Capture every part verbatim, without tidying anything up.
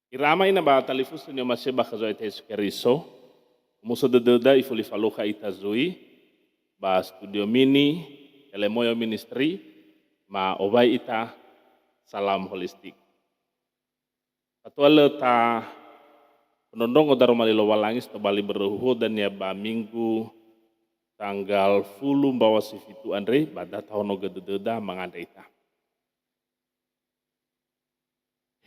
Ira ama ina ba talifusö ni'omasi'ö bakha Zo'aya Yesu Keriso, omuso dödöda ifuli falukha ita zui ba Studio Mini Telemoyo Ministry, ma owai ita salam holistik. Fatua lö ta fondrondrongo daroma li Lowalangi si tobali börö huhuo dania ba Minggu tanggal fulu mbaŵa si fitu andre, ba da tahonogö dödöda mangandrö ita.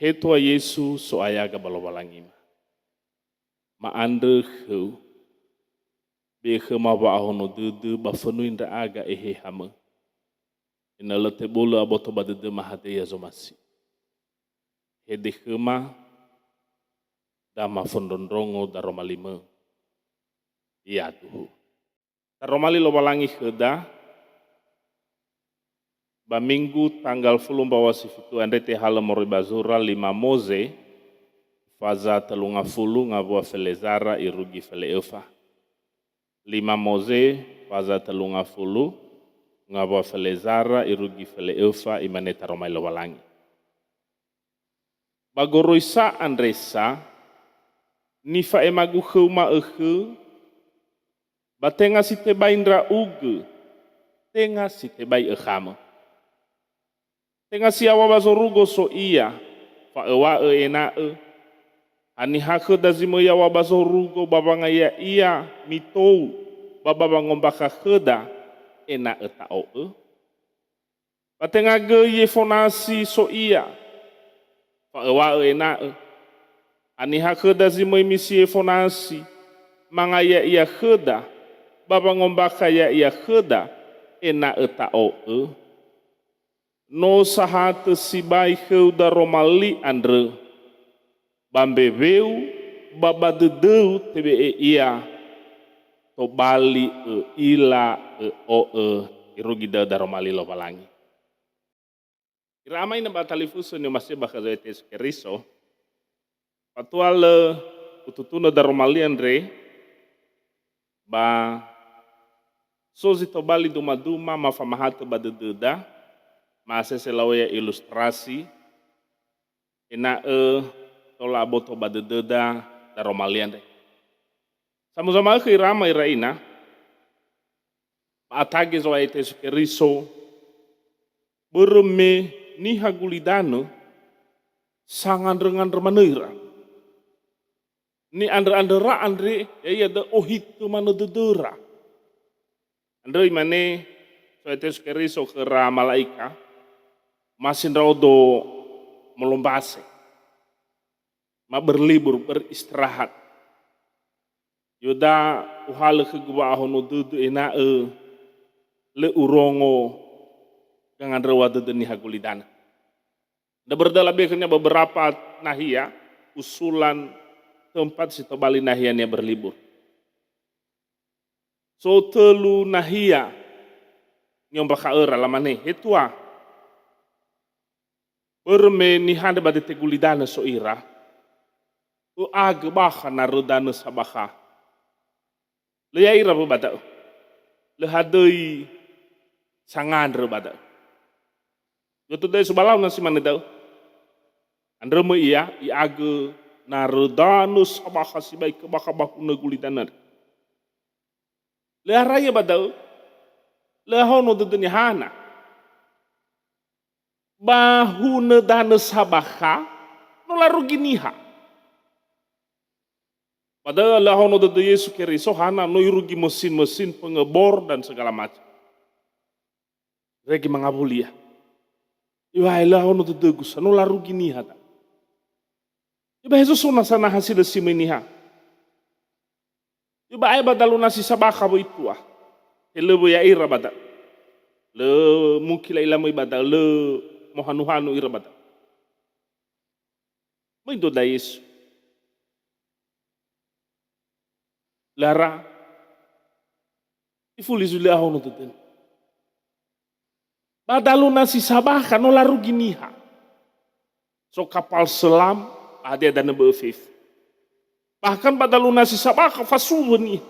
He Tua Yesu, So'aya aga ba Lowalangima. Ma'andrö khöu, be'e khöma wa'ahono dödö ba fönui ndra'aga Ehehamö, ena'ö lö tebölö aboto ba dödöma hadia ia zomasi. Hede khöma, da mafondrondrongo daroma limö. Yaduhu. Taroma li Lowalangi khöda, ba Minggu tanggal fulu mbaŵa si fitu andre tehalö moroi ba zura lima Moze, faza tölu ngafulu ngawua felezara irugi fele'öfa. Lima Moze, faza tölu ngafulu ngawua felezara irugi fele'öfa, imane taroma li Lowalangi. Ba goroisa andre sa, nifa'emagu khöu ma'ökhö, ba tenga si tebai ndra'ugö, tenga si tebai ökhamö. Tenga si yaŵa ba zorugo so ia, fa'öŵa'ö ena'ö, haniha khöda zi möi yaŵa ba zorugo ba wangaya'ia mitou ba ba wangombakha khöda ena'ö ta'o'ö? Ba tenga göi Yefonasi so ia, fa'öŵa'ö ena'ö, haniha khöda zi möi misi Yefonasi, mangaya'ia khöda, ba wangombakha ya'ia khöda ena'ö ta'o'ö? No sahatö sibai khöu daroma li andrö, ba mbeweu ba ba dödöu tebe'e ia, tobali ö'ila ö'o'ö irugi da'ö daroma li Lowalangi. Ira ama ina ba talifusö ni'omasi'ö bakha Zo'aya Yesu Keriso, fatua lö ututunö daroma li andre, ba so zi tobali dumaduma ma famahatö ba dödöda, ma'asese lau ia ilustrasi, ena'ö tola aboto ba dödöda daroma li andre. Samuza ma'ökhö ira ama ira ina, ma'atage Zo'aya Yesu Keriso, börö me niha gulidanö sangandrö-ngandrö manö ira. Ni'andrö-andröra andre, ya'ia da'ö ohitö manö dödöra. Andrö imane So'aya Yesu Keriso khöra mala'ika, "Masi ndra'odo molombase, ma berlibur, beristirahat. Ya'oda uhalö khögu wa'ahono dödö ena'ö lö urongo gangandröŵa dödö niha gulidanö." Nda berdala bekhönia beberapa nahia, usulan tempat si tobali nahia nia berlibur. So tölu nahia ni'ombakha'öra, lamane, "He Tua, börö me niha andre ba dete gulidanö so ira, ö'agö bakha narö danö sabakha. Lö ya'ira wö ba da'ö. Lö hadöi sangandrö ba da'ö. Ya'odo da'e so ba lau nasi mane da'ö." Andrö möi ia, i'agö narö danö sabakha sibai kö bakha ba hunö gulidanö andre. Lö ara ia ba da'ö, lö ahono dödönia hana. Ba hunö danö sabakha, no larugi niha. Ba da'ö lö ahono dödö Yesu Keriso, hana, no irugi mesin-mesin, pengebor, dan segala macam. Irege mangawuli ia. Iŵa'ö lö ahono dödögu sa, no larugi niha ta. Iŵa'ö hezo so nasa naha si lö si möi niha. Iŵa'ö ba dalu nasi sabakha wöi tua. He lö wö ya'ira ba da'ö. Lö mungkin la'ila möi ba da'ö, lö mohanu-hanu ira ba da'ö. Möi dödö Yesu. Lö ara. Ifuli zui lö ahono dödönia. Ba dalu nasi sabakha no larugi niha. So kapal selam, ba hadia danö bö'ö fefu. Bahkan ba dalu nasi sabakha fasuwö niha.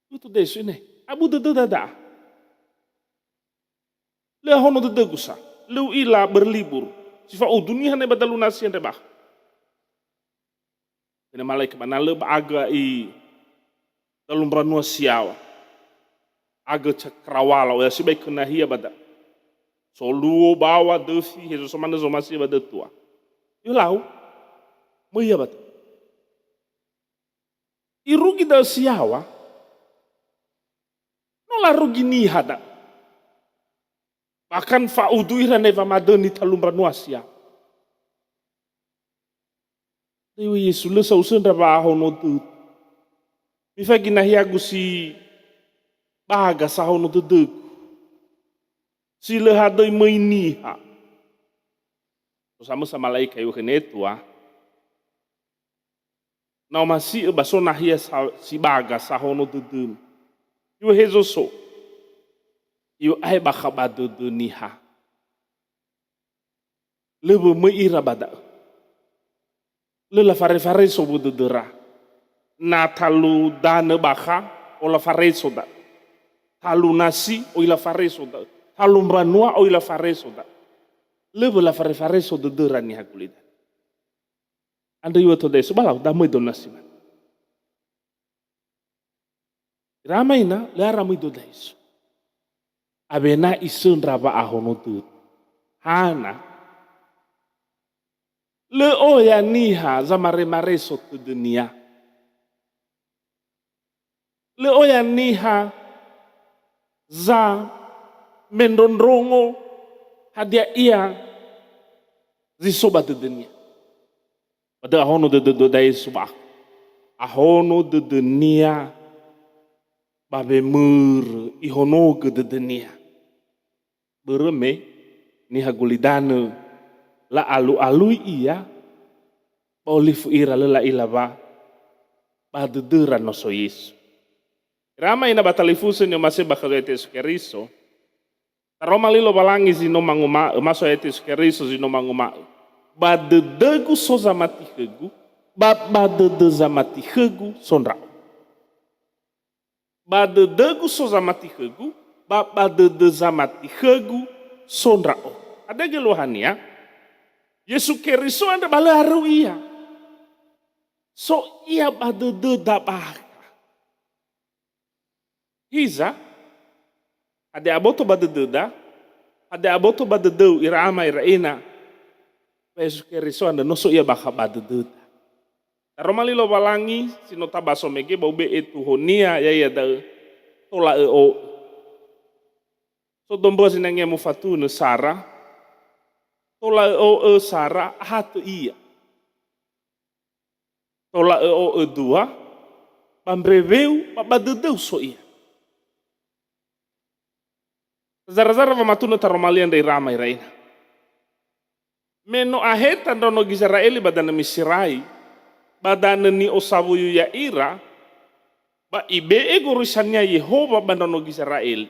Ya'odo da'e so ine, abu dödöda da'a. Lö ahono dödögu sa, lö u'ila berlibur, si fa'udu niha nai ba dalu nasi andre bakha. Ina malaika ba na lö ba agö i dalu mbanua si yaŵa. Agö cakrawala, oya sibai kö nahia ba da'ö. Soluo baŵa döfi, hezo so manö zomasi ba dötua. Ilau, möi ia ba da'ö. Irugi da'ö si yaŵa, no larugi niha da'ö. Bahkan fa'udu ira ne wamadöni talu mbanua si yaŵa. Da'ö Yesu, lö sa usöndra wa'ahono dödö. Mifaigi nahiagu si baga sahono dödögu. Si lö hadöi möi niha. So samösa malaika iŵa'ö khö netua. Na omasi'ö ba so nahia sa-, si baga sahono dödömi. Iŵa'ö hezo so. Iŵa'ö ae bakha ba dödö niha. Lö wömöi ira ba da'ö. Lö lafarefareso wö dödöra. Na talu danö bakha, o lafareso da'ö. Talu nasi, oi lafareso da'ö. Talu mbanua, oi lafareso da'ö. Lö wö lafarefareso dödöra niha gulidanö. Andrö iŵa'ö tou da'ö Yesu, ba lau, da möi dödö nasi mane. Ira ama ina, lö ara möi dödö Yesu. Awena isöndra wa'ahono dödö. Hana? Lö oya niha zamaremareso tödönia. Lö oya niha zamendrondrongo hadia ia zi so ba dödönia. Ba da'ö ahono dödö, dödö Yesu ba ahono dödönia ba wemörö ihonogö dödönia. Börö me niha gulidanö la'alu'alui ia, ba olifu ira lö la'ila wa ba dödöra no so Yesu. Ira ama ina ba talifusö ni'omasi'ö ba khö Zo'aya Yesu Keriso, Taroma li Lowalangi zi no manguma'ö, ma so Yesu Keriso zi no manguma'ö, "Ba dödögu so zamati khögu, ba ba dödö zamati khögu so ndra'o." Ba dödögu so zamati khögu, ba ba dödö zamati khögu so ndra'o. Hadia geluahania? Yesu Keriso andrö ba lö aröu ia. So ia ba dödöda bakha. Hiza, hadia aboto ba dödöda, hadia aboto ba dödöu ira ama ira ina, ba Yesu Keriso andrö no so ia bakha ba dödöda. Taroma li Lowalangi si no tabaso mege ba ube'e tuhonia, ya'ia da'ö tola ö'o'ö. So dombua zinangea mufatunö Sara, tola ö'o'ö Sara, ahatö ia. Tola ö'o'ö dua, ba mbreweu ba ba dödöu so ia. Zara-zara wamatunö taroma li andrö ira ama ira ina. Me no aheta ndraono Gizera'eli ba danö Miserai, ba danö ni'osawuyu ya'ira, ba ibe'e goroisania Yehowa ba ndraono Gizera'eli.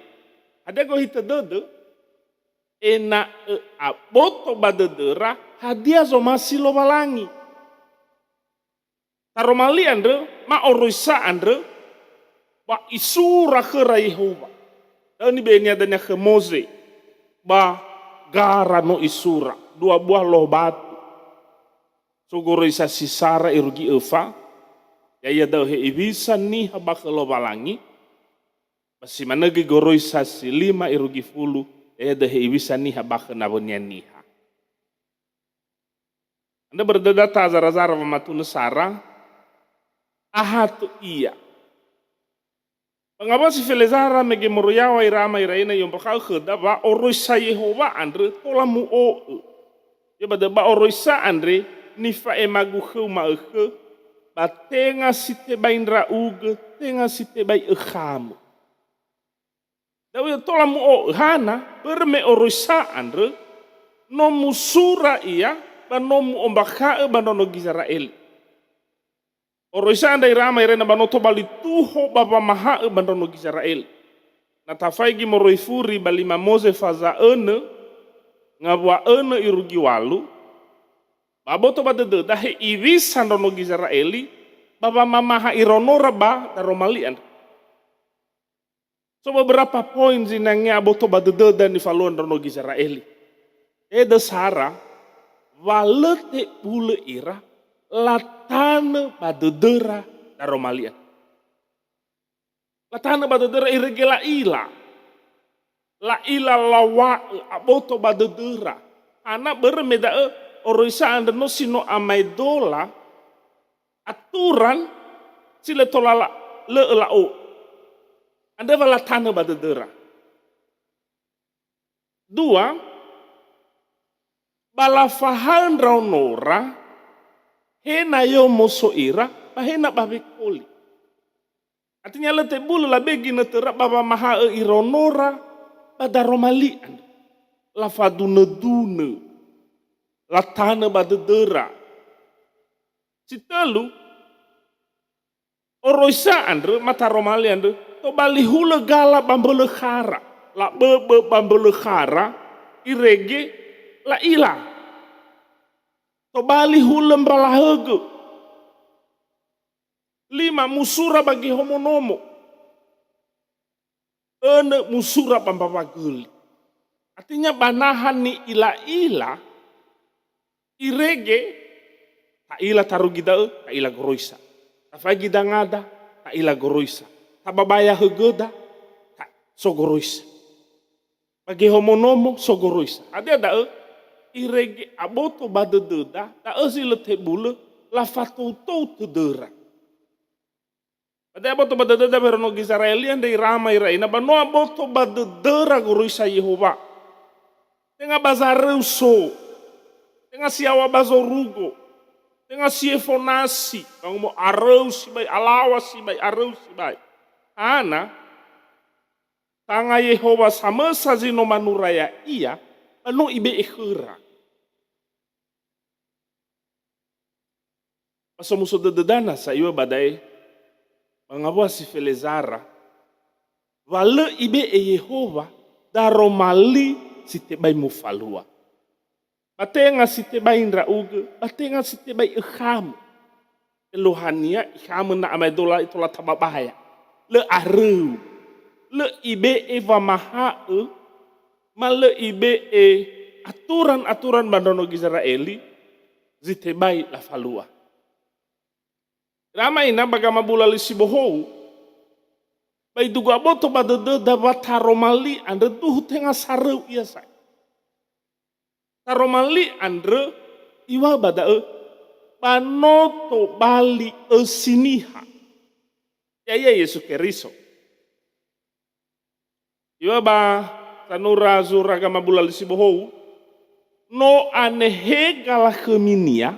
Hadia gohitö dödö? Ena'ö aboto ba dödöra hadia zomasi Lowalangi. Taroma li andrö, ma'oroisa andrö, ba isura khöra Yehowa. Da'ö nibe'enia dania khö Moze, ba gara no isura, dua buah loh batu. So goroisa si sara irugi öfa, ya'ia da'ö hewisa niha ba khö Lowalangi, ba si manö göi goroisa si lima irugi fulu, ya'ia da'ö hewisa niha ba khö nawönia niha. Andrö börö dödöda tazara-zara wamatunö Sara, ahatö ia. Ba ngawua si felezara mege moroi yaŵa ira ama ira ina i'ombakha'ö khöda wa oroisa Yehowa andrö tola mu'o'ö. Ya ba da'ö ba oroisa andre nifa'emagu khöu ma'ökhö, ba tenga si tebai ndra'ugö, tenga si tebai ökhamö. Da'ö ya tola mu'o'ö, hana? Börö me oroisa andrö, no musura ia, ba no mu'ombakha'ö ba ndraono Gizera'eli. Oroisa andrö ira ama ira ina ba no tobali tuho ba wamaha'ö ba ndraono Gizera'eli. Na tafaigi moroi furi ba lima Moze faza önö, ngawua önö irugi ŵalu, ba aboto ba dödöda he'iwisa ndraono Gizera'eli, ba wamamaha iraonora ba daroma li andrö. So beberapa poin zinangea aboto ba dödöda nifalua ndraono Gizera'eli. Edö Sara, wa lö tebulö ira, Latanö ba dödöra daroma li andrö. Latanö ba dödöra irege la'ila. La'ila lawa'ö, aboto ba dödöra. Hana börö me da'ö oroisa andrö no si no amaedola aturan si lö tola la-, lö la'o'ö. Andrö wa latanö ba dödöra. Dua, ba lafahaö ndraonora, he na yomoso ira, ba he na ba wekoli. Artinya lö tebulö labe ginötöra ba wamahaö iraonora ba daroma li andrö. Lafadunödunö, latanö ba dödöra. Si tölu, oroisa andrö, ma taroma li andrö, tobali hulö gala ba mbölö khara, laböbö ba mbölö khara, irege la'ila. Tobali hulö mbalahögö. Lima, musura ba gehomonomo. Önö, musura ba mbawa göli. Artinya ba naha ni'ila'ila, irege, ta'ila tarugi da'ö, ta'ila goroisa. Tafaigi dangada, ta'ila goroisa. Tababaya högöda, ta-, so goroisa. Ba gehomonomo so goroisa. Hadia da'ö? Irege aboto ba dödöda, da'ö zi lö tebulö, lafatoutou tödöra. Ba da'e aboto ba dödöda wehero no Gizera'eli andre ira ama ira ina, ba no aboto ba dödöra goroisa Yehowa. Tenga ba zaröu so, tenga si yaŵa ba zorugo, tenga si efo nasi, bangumo aröu sibai, alawa sibai, aröu sibai. Hana? Tanga Yehowa samösa zi no manura ya'ia, ba no ibe'e khöra. Ba somuso dödöda nasa iŵa'ö ba da'e, ba ngawua si felezara, wa lö ibe'e Yehowa daroma li si tebai mufalua. Ba tenga si tebai ndra'ugö, ba tenga si tebai ökhamö. Eluahania ikhamö na amaedola itola tababaya. Lö aröu. Lö ibe'e wamahaö, ma lö ibe'e aturan-aturan ba ndraono Gizera'eli zi tebai lafalua. Ira ama ina ba gamabula li sibohou, ba idugu aboto ba dödöda wa taroma li andrö duhu tenga saröu ia sa'ae. Taroma li andrö iŵa'ö ba da'ö, ba no tobali ösi niha. Ya'ia Yesu Keriso. Iŵa'ö ba tanura zura gamabula li sibohou, no anehega lakhöminia,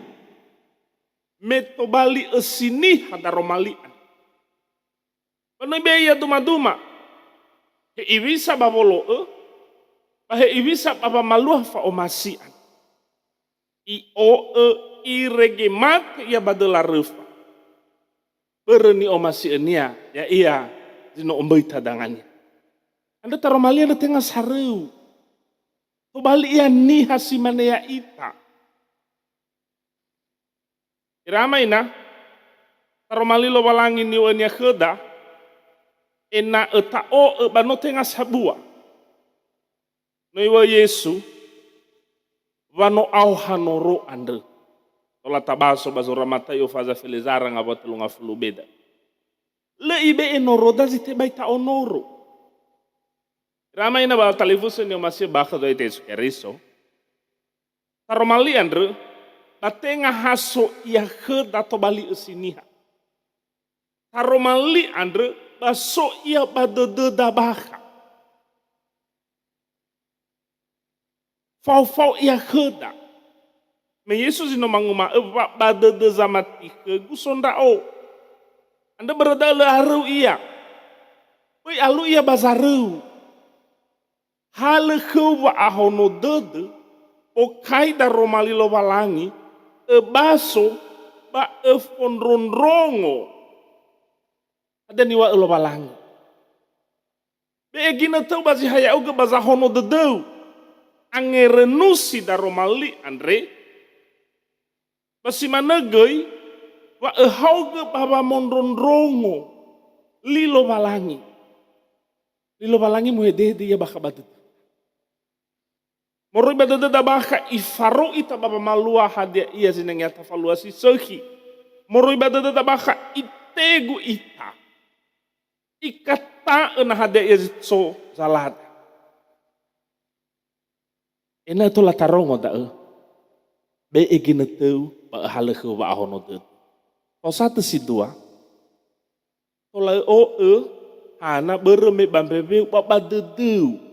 me tobali ösi niha daroma li andrö. Ba no ibe'e ia duma-duma. He'iwisa ba wolo'ö, ba he'iwisa ba wamalua fa'omasi'ö. I'o'ö irege mate ia ba döla röfa. Börö ni'omasi'önia, ya'ia zi no omböita dangania. Andrö taroma li andrö tenga saröu. Tobali ia niha si mane ya'ita. Ira ama ina, taroma li Lowalangi niŵa'önia khöda, ena'ö ta'o'ö ba no tenga sabua. No iŵa'ö Yesu, wa no aoha noro andrö. Tola tabaso ba zura Mataio faza felezara ngawua tölu ngafulu beda. Lö ibe'e noroda zi tebai ta'o noro. Ira ama ina ba talifusö ni'omasi'ö bakha zo'aya Yesu Keriso. Taroma li andrö, ba tenga ha so ia khöda tobali ösi niha. Taroma li andrö, ba so ia ba dödöda bakha. Fao-fao ia khöda. Me Yesu zi no manguma'ö, "Wa ba dödö zamati khögu so ndra'o." Andrö börö da'ö lö aröu ia. Böi alui ia ba zaröu. Halö khöu wa'ahono dödö, bokai daroma li Lowalangi, öbaso ba öfondrondrongo. Hadia niŵa'ö Lowalangi? Be'e ginötö ba zi ha ya'ugö ba zahono dödöu. Angerönusi daroma li andre, ba si manö göi wa öhaogö ba wamondrondrongo li Lowalangi. Li Lowalangi muhedehede ia bakha ba dödö. Moroi ba dödöda bakha ifarou ita ba wamalua hadia ia zinangea tafalua si sökhi. Moroi ba dödöda bakha itegu ita. Ikata'ö na hadia ia zi so zalada. Ena'ö tola tarongo da'ö. Be'e ginötöu ba öhalökhöu wa'ahono dödö. Fao satö si dua. Tola ö'o'ö hana börö me ba mbeweu ba ba dödöu.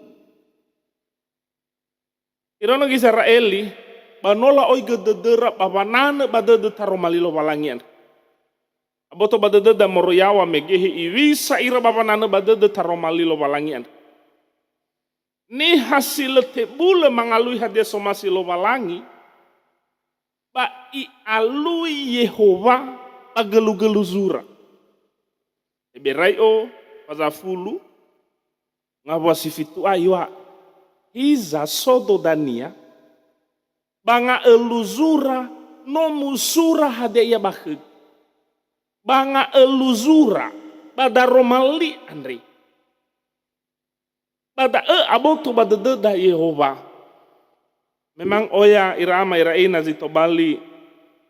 Iraono Gizera'eli, ba no la'oigö dödöra ba wananö ba dödö taroma li Lowalangi andrö. Aboto ba dödöda moroi yaŵa mege he iwisa ira ba wananö ba dödö taroma li Lowalangi andrö. Niha si lö tebulö mangalui hadia somasi Lowalangi, ba i'alui Yehowa ba gölugölu zura. Heberai'o, fazafulu, ngawua si fitu a iŵa'ö, hiza sodo dania, ba nga'ölu zura no musura hadia ia ba khögu. Ba nga'ölu zura ba daroma li andre. Ba da'ö aboto ba dödöda Yehowa. Memang oya ira ama ira ina zi tobali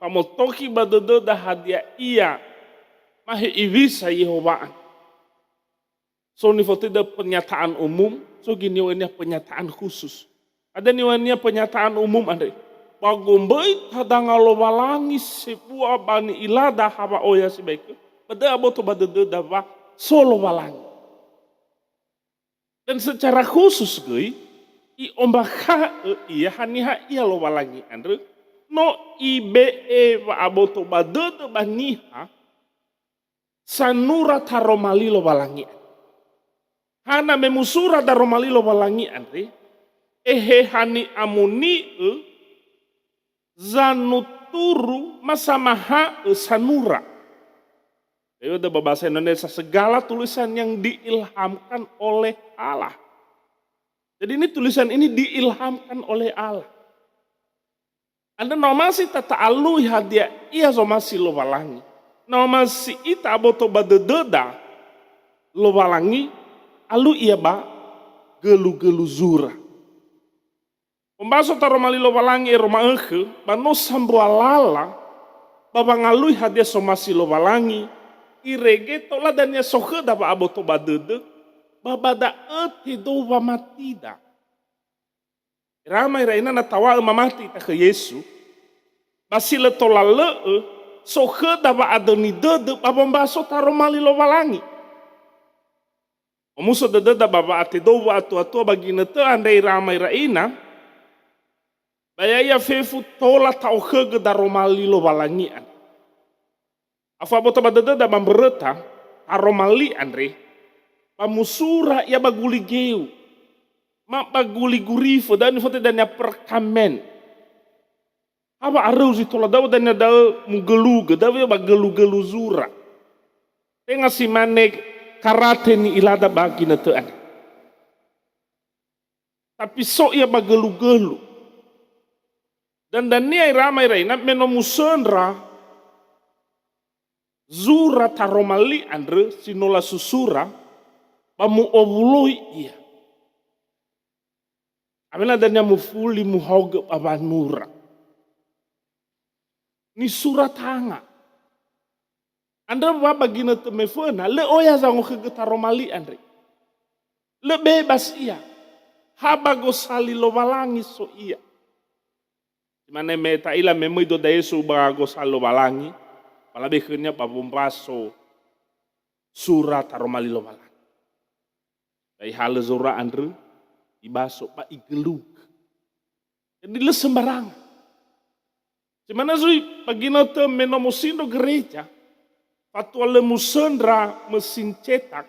famotokhi ba dödöda hadia ia mahe iwisa Yehowa andrö. So nifotöida pernyataan umum, so giniwönia pernyataan khusus. Ada niwönia pernyataan umum andre. Ba gomböi tadanga Lowalangi sebua ba ni'ilada hawa oya si baikö. Ba da'ö aboto ba dödöda wa so Lowalangi. Dan secara khusus göi, i'ombakha'ö ia haniha ia Lowalangi andrö, no ibe'e wa'aboto ba dödö ba niha sanura taroma li Lowalangi andrö. Hana me musura daroma li Lowalangi andre, eheha ni'amoni'ö zanuturu ma samaha'ö sanura. Da'ö ba bahasa Indonesia, segala tulisan yang diilhamkan oleh Allah. Jadi ini tulisan ini diilhamkan oleh Allah. Andrö no omasi ita ta'alui hadia ia zomasi Lowalangi. No omasi ita aboto ba dödöda Lowalangi, alui ia ba gölugölu zura. Ombaso taroma li Lowalangi ero ma'ökhö, ba no sambua lala ba wangalui hadia somasi Lowalangi, irege tola dania so khöda wa'aboto ba dödö, ba ba da'ö tedou wamatida. Ira ama ira ina na taw̃a'ö mamati ita khö Yesu, ba si lö tola lö'ö, so khöda wa'adöni dödö ba wombaso taroma li Lowalangi. Omuso dödöda ba wa'atedou wa'atuatua ba ginötö andre ira ama ira ina, ba ya'ia fefu tola ta'okhögö daroma li Lowalangi andrö. Afa'aboto ba dödöda ba mböröta, taroma li andre, ba musura ia ba guligeu, ma ba guli gurifö, da'ö nifotöi dania perkamen. Ha wa'aröu zi tola da'ö dania da'ö mugölugö, da'ö ba gölugölu zura. Tenga si mane karate ni'ilada ba ginötö andre. Tapi so ia ba gölugölu. Dan dania ira ama ira ina me no musöndra zura taroma li andrö si no lasusura, ba mu'owuloi ia. Awena dania mufuli muhaogö ba wanura. Nisura tanga. Andrö wa ba ginötö meföna, lö oya zangokhögö taroma li andre. Lö bebas ia. Ha ba gosali Lowalangi so ia. Si mane me ta'ila me möi dödö Yesu ba gosali Lowalangi, ba labe khönia ba wombaso sura taroma li Lowalangi. Ba ihalö zura andrö, ibaso, ba igölugö. Jadi lö sembarangan. Si mane zui ba ginötö me no musindro gereja, fatua lö musöndra mesin cetak,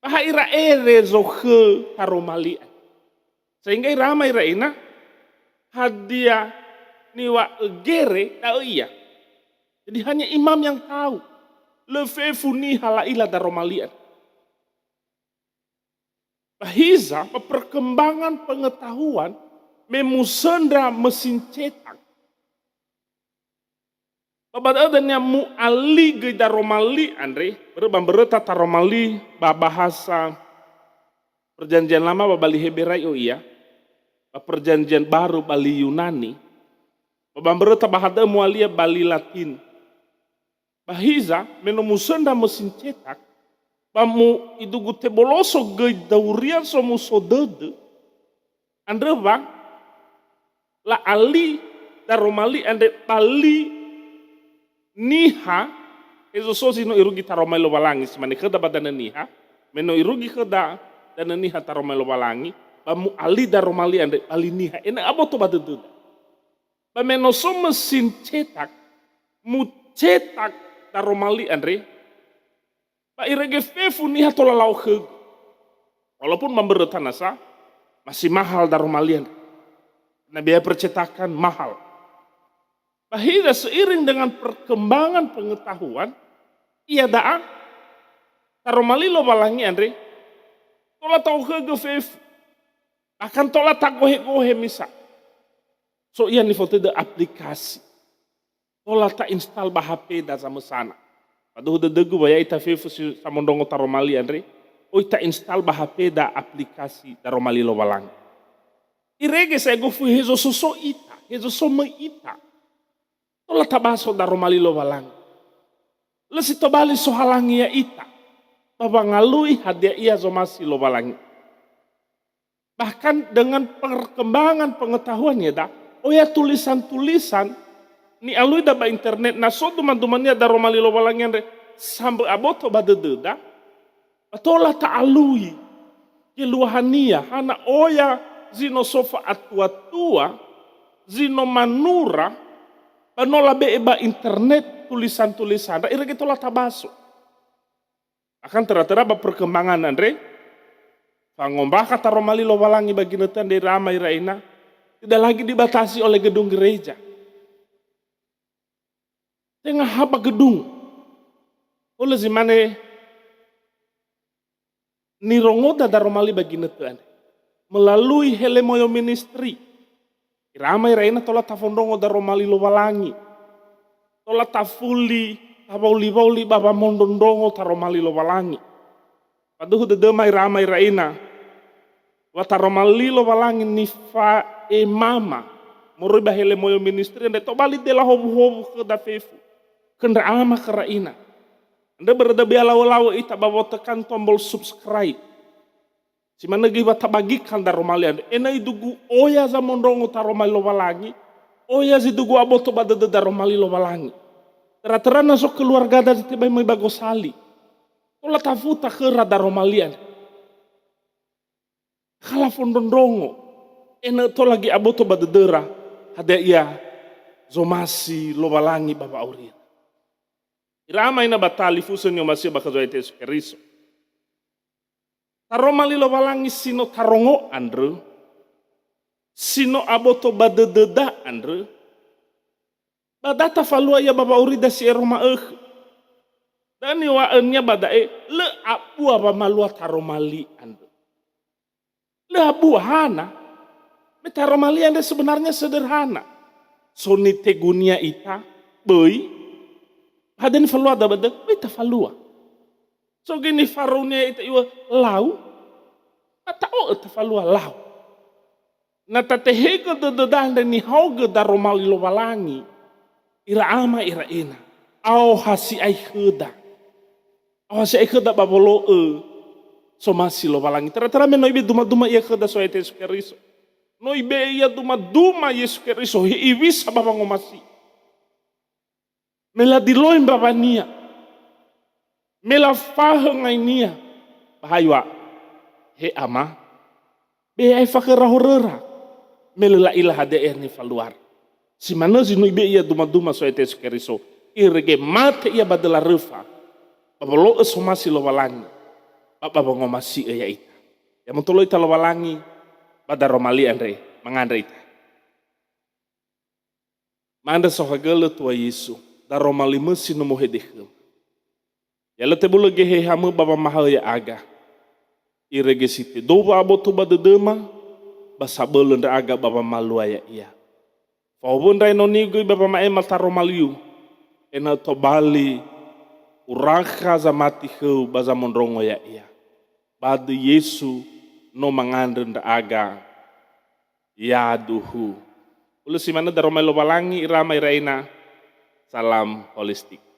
ba ha ira ere zokhö taroma li andre. Sehingga ira ama ira ina, hadia niŵa'ö gere, da'ö ia. Jadi hanya imam yang tahu. Lö fefu niha la'ila daroma li andre. Ba hiza, ba perkembangan pengetahuan, me musöndra mesin cetak. Ba ba da'ö dania mu'aligö daroma li andre, börö ba mböröta taroma li ba bahasa Perjanjian Lama ba bali Heberai'o ia. ba Perjanjian Baru ba li Yunani, ba, ba mböröta ba hadia mu'alia ba li Latin. Ba hiza, me no musöndra mesin cetak, ba mu idugu teboloso göi dauria somuso dödö, andrö wa la'ali daroma li andre ba li niha, hezo so zi no irugi taroma li Lowalangi, si mane khöda ba danö niha, me no irugi khöda danö niha taroma li Lowalangi, ba mu'ali daroma li andre ba li niha, ena'ö aboto ba dödöda. Ba me no so mesin cetak, mucetak daroma li andre, ba irege fefu niha tola lau khögu. Walaupun ba mböröta nasa, masih mahal daroma li andre. Na biaya percetakan mahal. Ba hiza seiring dengan perkembangan pengetahuan, iada'a taroma li Lowalangi andre, tola ta'okhögö fefu. Bahkan tola tagohe-gohe misa. So ia nifotöda aplikasi. Tola ta'instal ba H P-da zamösana. Faduhu dödögu wa ya'ita fefu si samondrongo taroma li andre, oi ta'instal ba H P-da aplikasi daroma li Lowalangi. Irege sa'ae gofu hezo so so ita, hezo so möi ita. Tola tabaso daroma li Lowalangi. Lö si tobali sohalangi ya'ita, ba wangalui hadia ia zomasi Lowalangi. Bahkan dengan perkembangan pengetahuan ya da, oya tulisan-tulisan ni'aluida ba internet, na so duma-dumania daroma li Lowalangi andre sambö aboto ba dödöda, ba tola ta'alui geluahania, hana oya zi no so fa'atua-tua, zi no manura, ba no labe'e ba internet tulisan-tulisan, ndra irege tola tabaso. Akan töra-töra ba perkembangan andre, fangombakha taroma li Lowalangi ba ginötö andre ira ama ira ina, tidak lagi dibatasi oleh gedung gereja. Tenga ha ba gedung. Hulö zi mane nirongoda daroma li ba ginötö andre. Melalui Helemoyo Ministry. Ira ama ira ina tola tafondrongo daroma li Lowalangi. Tola tafuli, tawauli-wauli ba wamondrondrongo taroma li Lowalangi. Faduhu dödöma ira ama ira ina. Wa taroma li Lowalangi nifa'emama moroi ba Helemoyo Ministry andre tobali dela howuhowu khöda fefu. Khö ndra ama khö ra ina. Andrö börö da bea lawö-lawö ita ba wotökan tombol subscribe. Si manö göi wa tabagikan daroma li andre. Ena'ö idugu oya zamondrongo taroma li Lowalangi, oya zi dugu aboto ba dödö daroma li Lowalangi. Töra-töra na so keluargada zi tebai möi ba gosali. Tola tafuta khöra daroma li andre. Kala fondrondrongo. Ena'ö tola göi aboto ba dödöra. Hadia ia zomasi Lowalangi ba wa'aurira. Ira ama ina ba talifusö ni'omasi'ö ba khö Zo'aya Yesu Keriso. Taroma li Lowalangi si no tarongo andrö, si no aboto ba dödöda andrö, ba da tafalua ia ba wa'aurida si ero ma'ökhö. Da niŵa'önia ba da'e, lö abua wamalua taroma li andrö. Lö abua hana, me taroma li andre sebenarnya sederhana. So nitegunia ita, böi, hadia nifaluada ba dödö, böi tafalua. So göi nifarunia ita iŵa'ö lau, ba ta'o'ö tafalua lau. Na tatehegö dödöda andre nihaogö daroma li Lowalangi, ira ama ira ina, aoha si'ai khöda. Aoha si'ai khöda ba wolo'ö somasi Lowalangi. Töra-töra me no ibe'e duma-duma ia khöda So'aya Yesu Keriso. No ibe'e ia duma-duma Yesu Keriso, hi'iwisa ba wangomasi. Me ladiloi mbawania. Me lafahö ngainia. Ba ha iŵa'ö, "He Ama, be'e aefa khöra horöra." Me lö la'ila hadia ia nifaluara. Si manö zi no ibe'e ia duma-duma So'aya Yesu Keriso. Irege mate ia ba döla röfa. Ba wolo'ö somasi Lowalangi. Ba, ba wangomasi'ö ya'ita. Ya motoloi ita Lowalangi, ba daroma li andre, mangandrö ita. Ma'andrö saohagölö Tua Yesu, daroma li mösi no mohede khöma. Ya lö tebulö Gehehamö ba wamahaö ya'aga. Irege si tedou wa'aboto ba dödöma, ba sabölö ndra'aga ba wamalua ya'ia. Fahowö ndra enoniu göi ba wama'ema taroma liu, ena'ö tobali urakha zamati khöu ba zamondrongo ya'ia. Ba döi Yesu no mangandrö ndra'aga. Yaduhu. Hulö si manö daroma Lowalangi ira ama ira ina. Salam holistik.